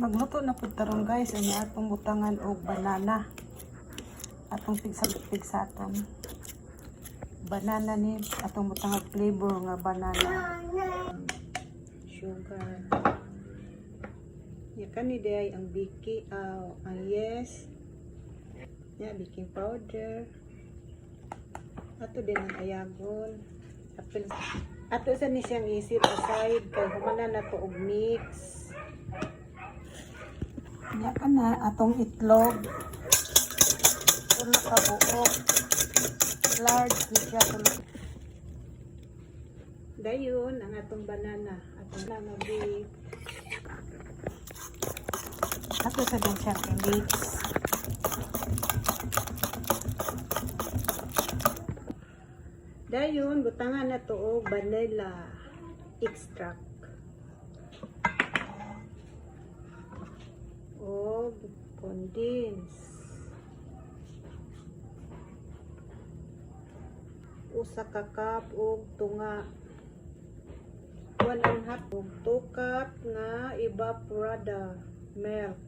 Magluto na pud ta ron, guys, ang atong butangan og banana. Atong pigsa pigsaton. Banana ni atong butangan, flavor nga banana. Sugar. Ya, kani diay ang baking, ang yes. Ya, baking powder. Ato din ang ayagon. Apil. Ato sa ni siyang i-set aside kay humana na to og mix. Ya ka na atong itlog. Tulo ka buok. Large ni siya, tulo. Dayon ang atong banana, atong nga beef. Ato sa din siyang mix. Dayon butangan na to og vanilla extract og condense. 1 ka cup og tunga. 1.5 og 2 cup nga evaporada milk.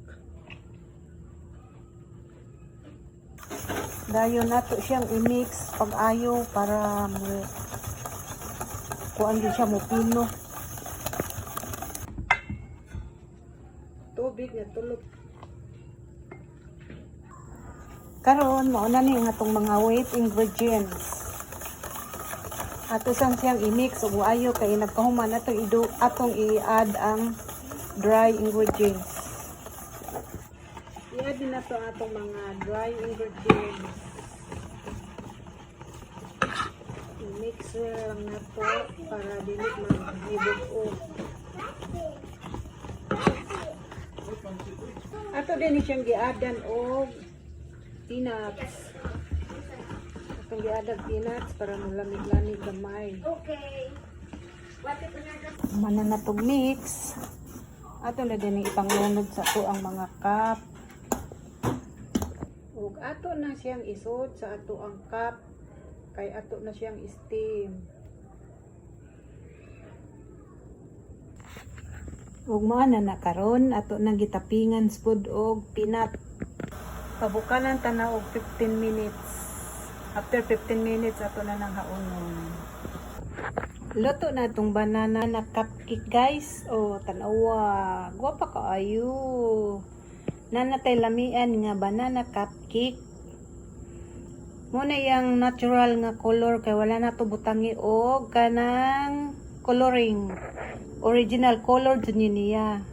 Dayon nato siyang i-mix pag-ayo para mo kuan din siya, mo pino. Tubig nga tulog. Karon mao na ni ang atong mga wet ingredients. Ato sang siyang i-mix ug ayo kay nagkahuman ato ido atong i-add ang dry ingredients. I-add din nato ang atong mga dry ingredients. I-mix lang nato para dili maghibog. Ato din siyang gi-addan og peanuts. Atong gi-add peanuts para mulamig-lamig gamay. Okay. Mana na tog mix. Ato na din ipanglunod sa ato ang mga cup. Ug ato na siyang isod sa ato ang cup kay ato na siyang steam. Ug mao na na karon ato nang gitapingan spud og peanut. Pabukanan ta na og 15 minutes. After 15 minutes, ato na nang haunon. Luto na itong banana na cupcake, guys. O, tanawa. Gwapa kaayo. Nanatay lamian nga banana cupcake. Muna yung natural nga color kay wala na to butangi og kanang coloring. Original color jud ni niya.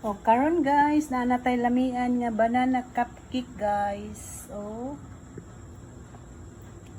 O karon, guys, nanatay lamian nga banana cupcake, guys. O.